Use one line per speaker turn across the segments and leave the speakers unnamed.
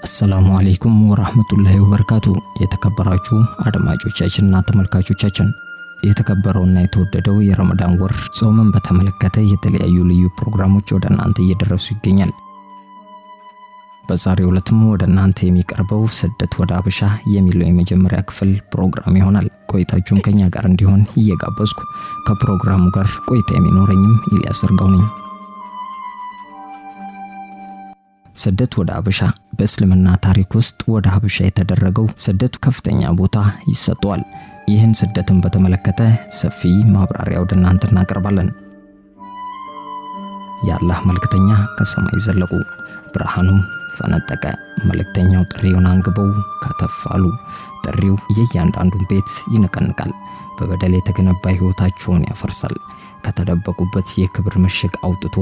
አሰላሙ አለይኩም ወራህመቱላሂ ወበረካቱ። የተከበራችሁ አድማጮቻችንና ተመልካቾቻችን፣ የተከበረውና የተወደደው የረመዳን ወር ጾምን በተመለከተ የተለያዩ ልዩ ፕሮግራሞች ወደ እናንተ እየደረሱ ይገኛል። በዛሬው ዕለትም ወደ እናንተ የሚቀርበው ስደት ወደ ሀበሻ የሚለው የመጀመሪያ ክፍል ፕሮግራም ይሆናል። ቆይታችሁን ከኛ ጋር እንዲሆን እየጋበዝኩ ከፕሮግራሙ ጋር ቆይታ የሚኖረኝም ኢልያስ እርጋው ነኝ። ስደት ወደ ሀበሻ በእስልምና ታሪክ ውስጥ ወደ ሀበሻ የተደረገው ስደት ከፍተኛ ቦታ ይሰጠዋል። ይህን ስደትን በተመለከተ ሰፊ ማብራሪያ ወደ እናንተ እናቀርባለን። የአላህ መልእክተኛ ከሰማይ ዘለቁ፣ ብርሃኑም ፈነጠቀ። መልእክተኛው ጥሪውን አንግበው ከተፍ አሉ። ጥሪው የእያንዳንዱን ቤት ይነቀንቃል፣ በበደል የተገነባ ሕይወታቸውን ያፈርሳል። ከተደበቁበት የክብር ምሽግ አውጥቶ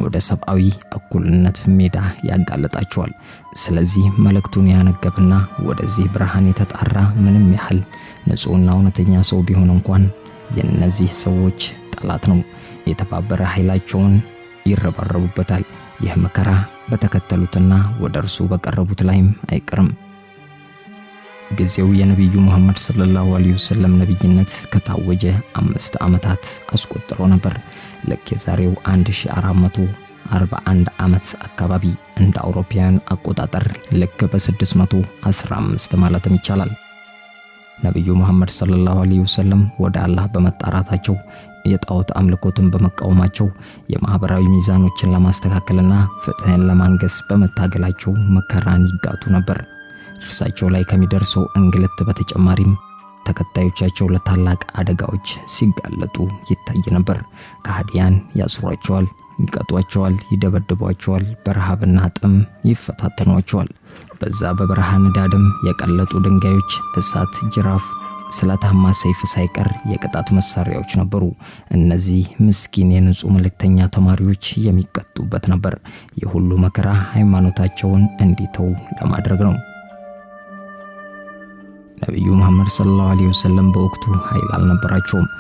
ወደ ሰብአዊ እኩልነት ሜዳ ያጋለጣቸዋል። ስለዚህ መልእክቱን ያነገብና ወደዚህ ብርሃን የተጣራ ምንም ያህል ንጹሕና እውነተኛ ሰው ቢሆን እንኳን የእነዚህ ሰዎች ጠላት ነው። የተባበረ ኃይላቸውን ይረባረቡበታል። ይህ መከራ በተከተሉትና ወደ እርሱ በቀረቡት ላይም አይቀርም። ጊዜው የነቢዩ ሙሐመድ ሰለላሁ ዐለይሂ ወሰለም ነብይነት ከታወጀ 5 ዓመታት አስቆጥሮ ነበር። ልክ የዛሬው 1441 ዓመት አካባቢ እንደ አውሮፓውያን አቆጣጠር ልክ በ615 ማለትም ይቻላል። ነቢዩ ሙሐመድ ሰለላሁ ዐለይሂ ወሰለም ወደ አላህ በመጣራታቸው፣ የጣዖት አምልኮትን በመቃወማቸው፣ የማህበራዊ ሚዛኖችን ለማስተካከልና ፍትህን ለማንገስ በመታገላቸው መከራን ይጋቱ ነበር። እርሳቸው ላይ ከሚደርሰው እንግልት በተጨማሪም ተከታዮቻቸው ለታላቅ አደጋዎች ሲጋለጡ ይታይ ነበር። ከሃዲያን ያስሯቸዋል፣ ይቀጧቸዋል፣ ይደበድቧቸዋል፣ በረሃብና ጥም ይፈታተኗቸዋል። በዛ በበረሃ ንዳድም የቀለጡ ድንጋዮች፣ እሳት፣ ጅራፍ፣ ስለታማ ሰይፍ ሳይቀር የቅጣት መሳሪያዎች ነበሩ። እነዚህ ምስኪን የንጹህ መልእክተኛ ተማሪዎች የሚቀጡበት ነበር። የሁሉ መከራ ሃይማኖታቸውን እንዲተው ለማድረግ ነው። ነቢዩ መሐመድ ሰለላሁ ዐለይሂ ወሰለም በወቅቱ ኃይል አልነበራቸውም።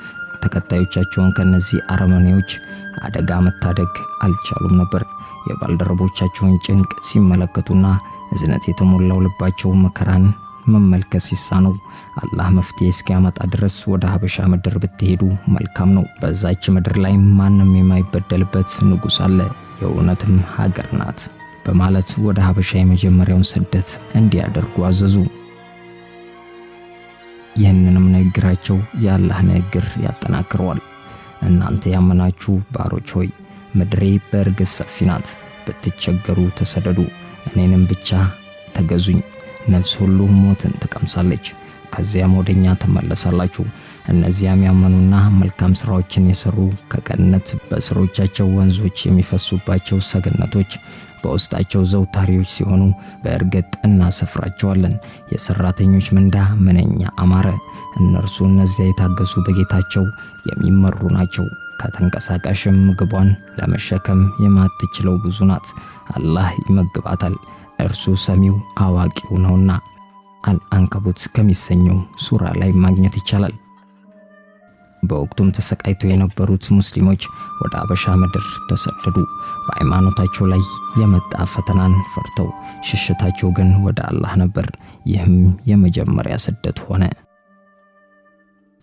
ተከታዮቻቸውን ከነዚህ አረመኔዎች አደጋ መታደግ አልቻሉም ነበር። የባልደረቦቻቸውን ጭንቅ ሲመለከቱና እዝነት የተሞላው ልባቸው መከራን መመልከት ሲሳነው፣ አላህ መፍትሄ እስኪያመጣ ድረስ ወደ ሀበሻ ምድር ብትሄዱ መልካም ነው። በዛች ምድር ላይ ማንም የማይበደልበት ንጉሥ አለ፣ የእውነትም ሀገር ናት በማለት ወደ ሀበሻ የመጀመሪያውን ስደት እንዲያደርጉ አዘዙ። ይህንንም ንግግራቸው የአላህ ንግግር ያጠናክረዋል። እናንተ ያመናችሁ ባሮች ሆይ፣ ምድሬ በእርግጥ ሰፊ ናት፣ ብትቸገሩ ተሰደዱ፣ እኔንም ብቻ ተገዙኝ። ነፍስ ሁሉ ሞትን ትቀምሳለች፣ ከዚያም ወደኛ ትመለሳላችሁ። እነዚያም ያመኑና መልካም ስራዎችን የሰሩ ከገነት በስሮቻቸው ወንዞች የሚፈሱባቸው ሰገነቶች በውስጣቸው ዘውታሪዎች ሲሆኑ በእርግጥ እናሰፍራቸዋለን። የሰራተኞች ምንዳ ምንኛ አማረ! እነርሱ እነዚያ የታገሱ በጌታቸው የሚመሩ ናቸው። ከተንቀሳቃሽም ምግቧን ለመሸከም የማትችለው ብዙ ናት። አላህ ይመግባታል፣ እርሱ ሰሚው አዋቂው ነውና። አልአንከቡት ከሚሰኘው ሱራ ላይ ማግኘት ይቻላል። በወቅቱም ተሰቃይተው የነበሩት ሙስሊሞች ወደ አበሻ ምድር ተሰደዱ። በሃይማኖታቸው ላይ የመጣ ፈተናን ፈርተው፣ ሽሽታቸው ግን ወደ አላህ ነበር። ይህም የመጀመሪያ ስደት ሆነ።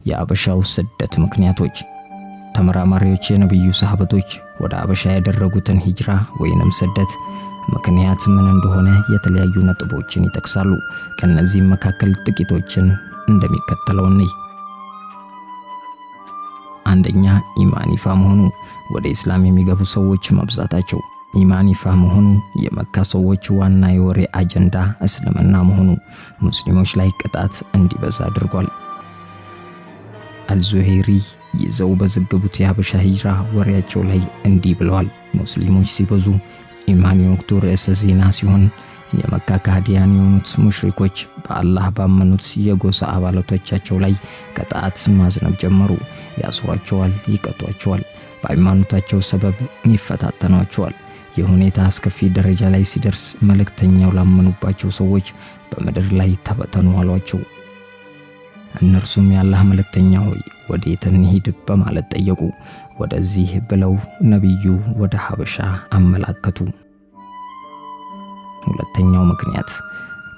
የአበሻው ስደት ምክንያቶች። ተመራማሪዎች የነቢዩ ሰሃበቶች ወደ አበሻ ያደረጉትን ሂጅራ ወይንም ስደት ምክንያት ምን እንደሆነ የተለያዩ ነጥቦችን ይጠቅሳሉ። ከነዚህም መካከል ጥቂቶችን እንደሚከተለው እንይ። አንደኛ፣ ኢማን ይፋ መሆኑ፣ ወደ ኢስላም የሚገቡ ሰዎች መብዛታቸው። ኢማን ይፋ መሆኑ፣ የመካ ሰዎች ዋና የወሬ አጀንዳ እስልምና መሆኑ ሙስሊሞች ላይ ቅጣት እንዲበዛ አድርጓል። አልዙሄሪ ይዘው በዘገቡት የሀበሻ ሂጅራ ወሬያቸው ላይ እንዲህ ብለዋል። ሙስሊሞች ሲበዙ ኢማን የወቅቱ ርዕሰ ዜና ሲሆን የመካ ከሃዲያን የሆኑት ሙሽሪኮች በአላህ ባመኑት የጎሳ አባላቶቻቸው ላይ ቅጣት ማዝነብ ጀመሩ። ያስሯቸዋል፣ ይቀጧቸዋል፣ በሃይማኖታቸው ሰበብ ይፈታተኗቸዋል። የሁኔታ አስከፊ ደረጃ ላይ ሲደርስ መልእክተኛው ላመኑባቸው ሰዎች በምድር ላይ ተበተኑ አሏቸው። እነርሱም የአላህ መልእክተኛ ሆይ፣ ወዴት እንሂድ በማለት ጠየቁ። ወደዚህ ብለው ነቢዩ ወደ ሀበሻ አመላከቱ። ሁለተኛው ምክንያት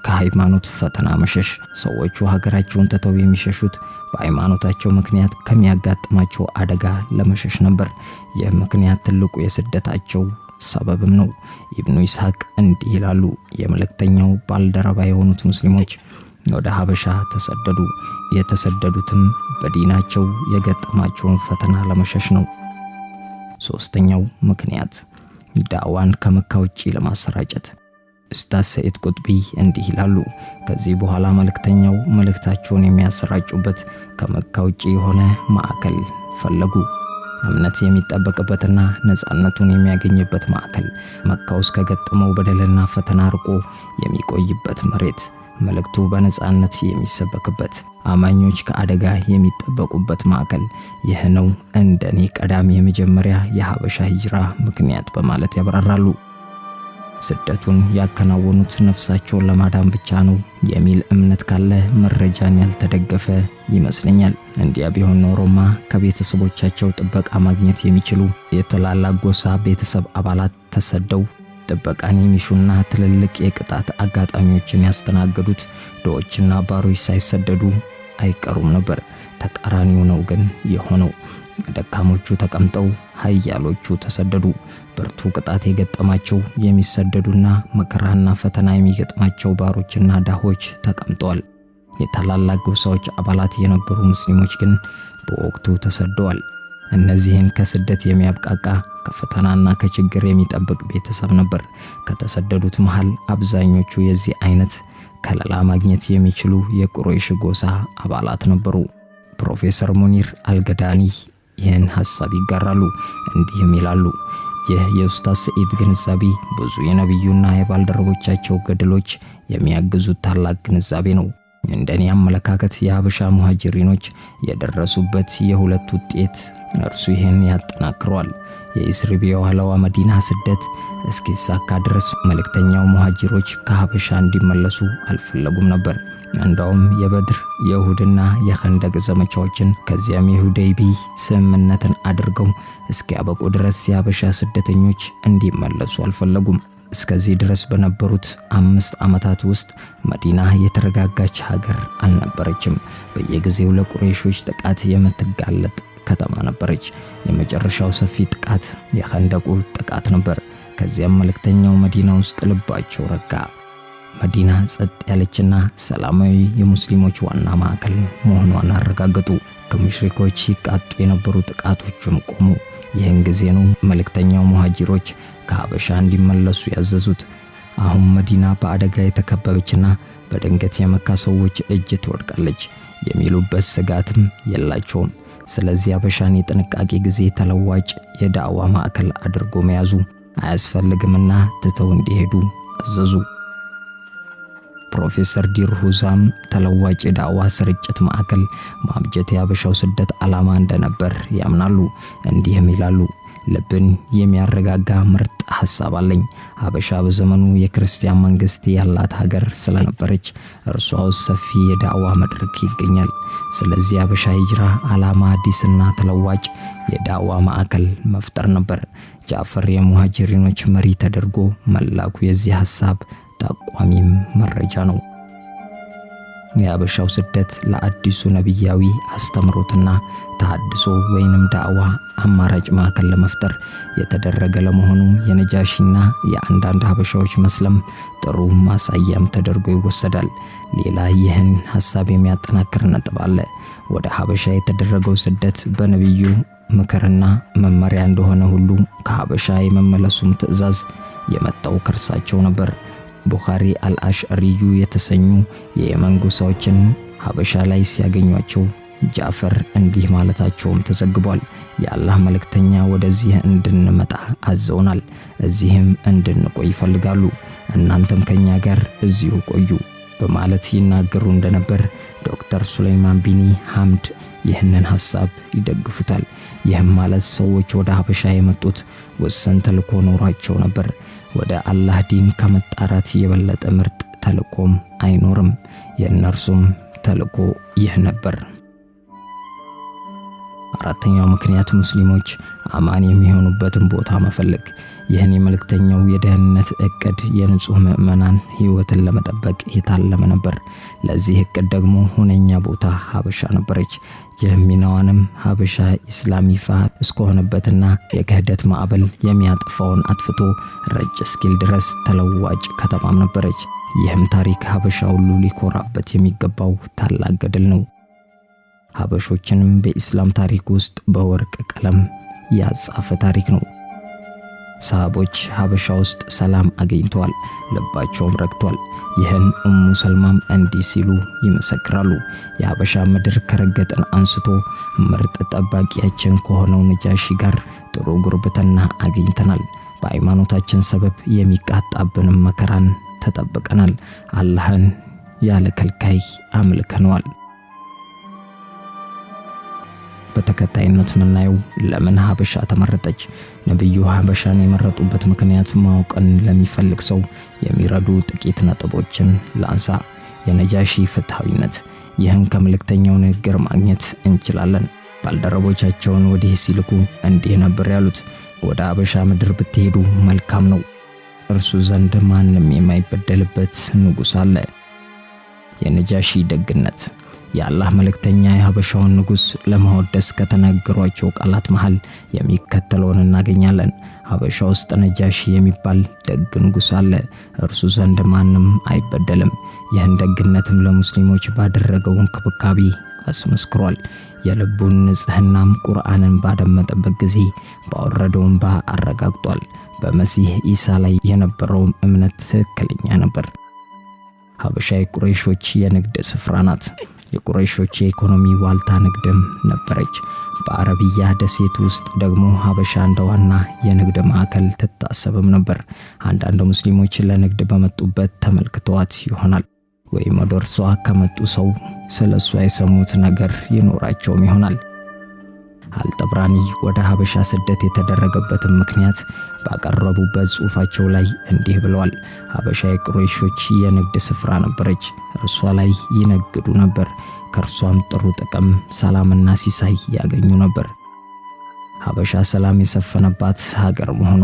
ከሃይማኖት ፈተና መሸሽ። ሰዎቹ ሀገራቸውን ትተው የሚሸሹት በሃይማኖታቸው ምክንያት ከሚያጋጥማቸው አደጋ ለመሸሽ ነበር። ይህ ምክንያት ትልቁ የስደታቸው ሰበብም ነው። ኢብኑ ኢስሐቅ እንዲህ ይላሉ። የመልእክተኛው ባልደረባ የሆኑት ሙስሊሞች ወደ ሀበሻ ተሰደዱ። የተሰደዱትም በዲናቸው የገጠማቸውን ፈተና ለመሸሽ ነው። ሶስተኛው ምክንያት ዳዕዋን ከመካ ውጪ ለማሰራጨት። ኡስታዝ ሰዒድ ቁጥቢ እንዲህ ይላሉ። ከዚህ በኋላ መልእክተኛው መልእክታቸውን የሚያሰራጩበት ከመካ ውጪ የሆነ ማዕከል ፈለጉ። እምነት የሚጠበቅበትና ነፃነቱን የሚያገኝበት ማዕከል፣ መካ ውስጥ ከገጠመው በደልና ፈተና ርቆ የሚቆይበት መሬት፣ መልእክቱ በነፃነት የሚሰበክበት፣ አማኞች ከአደጋ የሚጠበቁበት ማዕከል። ይህ ነው እንደኔ ቀዳሚ የመጀመሪያ የሀበሻ ሂጅራ ምክንያት በማለት ያብራራሉ። ስደቱን ያከናወኑት ነፍሳቸውን ለማዳን ብቻ ነው የሚል እምነት ካለ መረጃን ያልተደገፈ ይመስለኛል። እንዲያ ቢሆን ኖሮማ ከቤተሰቦቻቸው ጥበቃ ማግኘት የሚችሉ የታላላቅ ጎሳ ቤተሰብ አባላት ተሰደው ጥበቃን የሚሹና ትልልቅ የቅጣት አጋጣሚዎችን ያስተናገዱት ድሆችና ባሮች ሳይሰደዱ አይቀሩም ነበር። ተቃራኒው ነው ግን የሆነው። ደካሞቹ ተቀምጠው ኃያሎቹ ተሰደዱ። ብርቱ ቅጣት የገጠማቸው የሚሰደዱና መከራና ፈተና የሚገጥማቸው ባሮችና ዳሆች ተቀምጠዋል። የታላላቅ ጎሳዎች አባላት የነበሩ ሙስሊሞች ግን በወቅቱ ተሰደዋል። እነዚህን ከስደት የሚያብቃቃ ከፈተናና ከችግር የሚጠብቅ ቤተሰብ ነበር። ከተሰደዱት መሃል አብዛኞቹ የዚህ አይነት ከለላ ማግኘት የሚችሉ የቁረይሽ ጎሳ አባላት ነበሩ። ፕሮፌሰር ሙኒር አልገዳኒ ይህን ሐሳብ ይጋራሉ። እንዲህም ይላሉ። ይህ የኡስታዝ ሰዒድ ግንዛቤ ብዙ የነቢዩና የባልደረቦቻቸው ገድሎች የሚያግዙት ታላቅ ግንዛቤ ነው። እንደኔ አመለካከት የሀበሻ ሙሃጅሪኖች የደረሱበት የሁለት ውጤት እርሱ ይህን ያጠናክረዋል። የኢስሪብ የኋላዋ መዲና ስደት እስኪሳካ ድረስ መልእክተኛው ሙሃጅሮች ከሀበሻ እንዲመለሱ አልፈለጉም ነበር። እንደውም የበድር፣ የኡሁድና የኸንደቅ ዘመቻዎችን ከዚያም የሁደይቢ ስምምነትን አድርገው እስኪያበቁ ድረስ የሀበሻ ስደተኞች እንዲመለሱ አልፈለጉም። እስከዚህ ድረስ በነበሩት 5 ዓመታት ውስጥ መዲና የተረጋጋች ሀገር አልነበረችም። በየጊዜው ለቁረይሾች ጥቃት የምትጋለጥ ከተማ ነበረች። የመጨረሻው ሰፊ ጥቃት የኸንደቁ ጥቃት ነበር። ከዚያም መልእክተኛው መዲና ውስጥ ልባቸው ረጋ። መዲና ጸጥ ያለችና ሰላማዊ የሙስሊሞች ዋና ማዕከል መሆኗን አረጋገጡ። ከሙሽሪኮች ይቃጡ የነበሩ ጥቃቶችም ቆሙ። ይህን ጊዜ ነው መልእክተኛው ሙሃጅሮች ከሀበሻ እንዲመለሱ ያዘዙት። አሁን መዲና በአደጋ የተከበበችና በድንገት የመካ ሰዎች እጅ ትወድቃለች የሚሉበት ስጋትም የላቸውም። ስለዚህ ሀበሻን የጥንቃቄ ጊዜ ተለዋጭ የዳዕዋ ማዕከል አድርጎ መያዙ አያስፈልግምና ትተው እንዲሄዱ አዘዙ። ፕሮፌሰር ዲርሁዛም ተለዋጭ የዳዕዋ ስርጭት ማዕከል ማብጀት የሀበሻው ስደት ዓላማ እንደነበር ያምናሉ። እንዲህም ይላሉ። ልብን የሚያረጋጋ ምርጥ ሐሳብ አለኝ። ሀበሻ በዘመኑ የክርስቲያን መንግስት ያላት ሀገር ስለነበረች እርሷ ውስጥ ሰፊ የዳዕዋ መድረክ ይገኛል። ስለዚህ ሀበሻ ሂጅራ ዓላማ አዲስና ተለዋጭ የዳዕዋ ማዕከል መፍጠር ነበር። ጃፈር የሙሃጅሪኖች መሪ ተደርጎ መላኩ የዚህ ሐሳብ ጠቋሚም መረጃ ነው። የሀበሻው ስደት ለአዲሱ ነቢያዊ አስተምሮትና ተሐድሶ ወይንም ዳዕዋ አማራጭ ማዕከል ለመፍጠር የተደረገ ለመሆኑ የነጃሺና የአንዳንድ ሀበሻዎች መስለም ጥሩ ማሳያም ተደርጎ ይወሰዳል። ሌላ ይህን ሐሳብ የሚያጠናክር ነጥብ አለ። ወደ ሀበሻ የተደረገው ስደት በነቢዩ ምክርና መመሪያ እንደሆነ ሁሉ ከሀበሻ የመመለሱም ትዕዛዝ የመጣው ከእርሳቸው ነበር። ቡኻሪ አልአሽዕሪዩ የተሰኙ የየመን ጎሳዎችን ሀበሻ ላይ ሲያገኟቸው ጃፈር እንዲህ ማለታቸውም ተዘግቧል። የአላህ መልእክተኛ ወደዚህ እንድንመጣ አዘውናል፣ እዚህም እንድንቆይ ይፈልጋሉ። እናንተም ከኛ ጋር እዚሁ ቆዩ በማለት ይናገሩ እንደነበር ዶክተር ሱለይማን ቢኒ ሐምድ ይህንን ሐሳብ ይደግፉታል። ይህም ማለት ሰዎች ወደ ሀበሻ የመጡት ውስን ተልእኮ ኖሯቸው ነበር። ወደ አላህ ዲን ከመጣራት የበለጠ ምርጥ ተልእኮም አይኖርም። የእነርሱም ተልእኮ ይህ ነበር። አራተኛው ምክንያት ሙስሊሞች አማን የሚሆኑበትን ቦታ መፈለግ። ይህን የመልእክተኛው የደህንነት እቅድ የንጹህ ምዕመናን ሕይወትን ለመጠበቅ የታለመ ነበር። ለዚህ እቅድ ደግሞ ሁነኛ ቦታ ሀበሻ ነበረች። ይህ ሚናዋንም ሀበሻ ኢስላም ይፋ እስከሆነበትና የክህደት ማዕበል የሚያጠፋውን አጥፍቶ ረጭ እስኪል ድረስ ተለዋጭ ከተማም ነበረች። ይህም ታሪክ ሀበሻ ሁሉ ሊኮራበት የሚገባው ታላቅ ገድል ነው። ሀበሾችንም በኢስላም ታሪክ ውስጥ በወርቅ ቀለም ያጻፈ ታሪክ ነው። ሰሃቦች ሀበሻ ውስጥ ሰላም አግኝተዋል፣ ልባቸውም ረግቷል። ይህን ኡሙ ሰልማም እንዲህ ሲሉ ይመሰክራሉ። የሀበሻ ምድር ከረገጥን አንስቶ ምርጥ ጠባቂያችን ከሆነው ነጃሺ ጋር ጥሩ ጉርብትና አግኝተናል። በሃይማኖታችን ሰበብ የሚቃጣብንም መከራን ተጠብቀናል። አላህን ያለ ከልካይ አምልከነዋል። በተከታይነት የምናየው ለምን ሀበሻ ተመረጠች? ነብዩ ሀበሻን የመረጡበት ምክንያት ማወቅን ለሚፈልግ ሰው የሚረዱ ጥቂት ነጥቦችን ላንሳ። የነጃሺ ፍትሃዊነት፣ ይህን ከመልእክተኛው ንግግር ማግኘት እንችላለን። ባልደረቦቻቸውን ወዲህ ሲልኩ እንዲህ ነበር ያሉት፦ ወደ ሀበሻ ምድር ብትሄዱ መልካም ነው፣ እርሱ ዘንድ ማንም የማይበደልበት ንጉሥ አለ። የነጃሺ ደግነት፣ የአላህ መልእክተኛ የሀበሻውን ንጉሥ ለማወደስ ከተናገሯቸው ቃላት መሃል የሚከተለውን እናገኛለን። ሀበሻ ውስጥ ነጃሺ የሚባል ደግ ንጉሥ አለ። እርሱ ዘንድ ማንም አይበደልም። ይህን ደግነትም ለሙስሊሞች ባደረገው እንክብካቤ አስመስክሯል። የልቡን ንጽሕናም ቁርአንን ባደመጠበት ጊዜ ባወረደው እንባ አረጋግጧል። በመሲህ ኢሳ ላይ የነበረውም እምነት ትክክለኛ ነበር። ሀበሻ የቁረይሾች የንግድ ስፍራ ናት። የቁረይሾች የኢኮኖሚ ዋልታ ንግድም ነበረች። በአረቢያ ደሴት ውስጥ ደግሞ ሀበሻ እንደ ዋና የንግድ ማዕከል ትታሰብም ነበር። አንዳንድ ሙስሊሞች ለንግድ በመጡበት ተመልክተዋት ይሆናል፣ ወይም ወደ እርሷ ከመጡ ሰው ስለ እሷ የሰሙት ነገር ይኖራቸውም ይሆናል። አልጠብራኒ ወደ ሀበሻ ስደት የተደረገበትን ምክንያት ባቀረቡበት ጽሑፋቸው ላይ እንዲህ ብለዋል። ሀበሻ የቁረይሾች የንግድ ስፍራ ነበረች። እርሷ ላይ ይነግዱ ነበር። ከእርሷም ጥሩ ጥቅም፣ ሰላምና ሲሳይ ያገኙ ነበር። ሀበሻ ሰላም የሰፈነባት ሀገር መሆኗ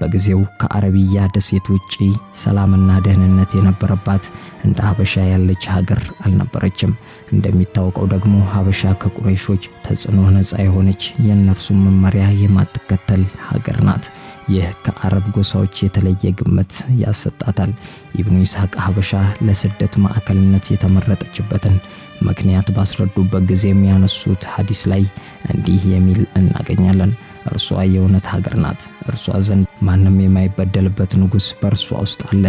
በጊዜው ከአረቢያ ደሴት ውጪ ሰላምና ደህንነት የነበረባት እንደ ሀበሻ ያለች ሀገር አልነበረችም። እንደሚታወቀው ደግሞ ሀበሻ ከቁረይሾች ተጽዕኖ ነፃ የሆነች የእነርሱን መመሪያ የማትከተል ሀገር ናት። ይህ ከአረብ ጎሳዎች የተለየ ግምት ያሰጣታል። ኢብኑ ኢስሐቅ ሀበሻ ለስደት ማዕከልነት የተመረጠችበትን ምክንያት ባስረዱበት ጊዜ የሚያነሱት ሐዲስ ላይ እንዲህ የሚል እናገኛለን። እርሷ የእውነት ሀገር ናት። እርሷ ዘንድ ማንም የማይበደልበት ንጉሥ በእርሷ ውስጥ አለ።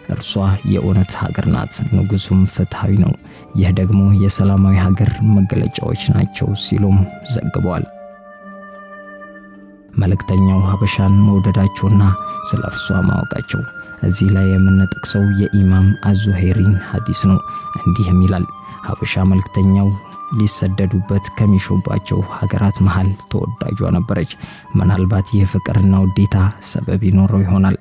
እርሷ የእውነት ሀገር ናት፣ ንጉሱም ፍትሃዊ ነው። ይህ ደግሞ የሰላማዊ ሀገር መገለጫዎች ናቸው ሲሉም ዘግበዋል። መልእክተኛው ሀበሻን መውደዳቸውና ስለ እርሷ ማወቃቸው እዚህ ላይ የምንጠቅሰው የኢማም አዙሄሪን ሐዲስ ነው። እንዲህም ይላል፣ ሀበሻ መልእክተኛው ሊሰደዱበት ከሚሹባቸው ሀገራት መሃል ተወዳጇ ነበረች። ምናልባት ይህ ፍቅርና ውዴታ ሰበብ ይኖረው ይሆናል።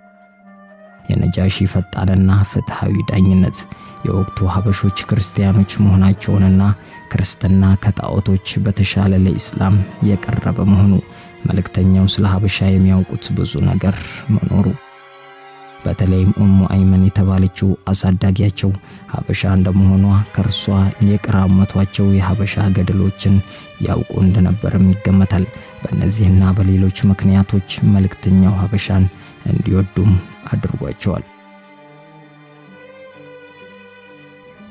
የነጃሺ ፈጣንና ፍትሃዊ ዳኝነት የወቅቱ ሀበሾች ክርስቲያኖች መሆናቸውንና ክርስትና ከጣዖቶች በተሻለ ለኢስላም የቀረበ መሆኑ፣ መልእክተኛው ስለ ሀበሻ የሚያውቁት ብዙ ነገር መኖሩ፣ በተለይም ኡሙ አይመን የተባለችው አሳዳጊያቸው ሀበሻ እንደመሆኗ ከእርሷ የቀራመቷቸው የሀበሻ ገድሎችን ያውቁ እንደነበርም ይገመታል። በእነዚህና በሌሎች ምክንያቶች መልእክተኛው ሀበሻን እንዲወዱም አድርጓቸዋል።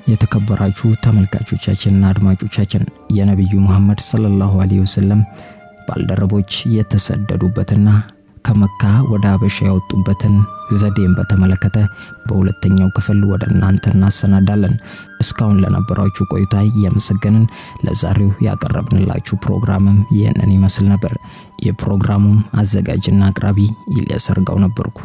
የተከበራችሁ ተመልካቾቻችንና አድማጮቻችን የነቢዩ መሐመድ ሰለላሁ ዐለይሂ ወሰለም ባልደረቦች የተሰደዱበትና ከመካ ወደ ሀበሻ ያወጡበትን ዘዴን በተመለከተ በሁለተኛው ክፍል ወደ እናንተ እናሰናዳለን። እስካሁን ለነበራችሁ ቆይታ እያመሰገንን ለዛሬው ያቀረብንላችሁ ፕሮግራምም ይህንን ይመስል ነበር። የፕሮግራሙም አዘጋጅና አቅራቢ ኢልያስ አርጋው ነበርኩ።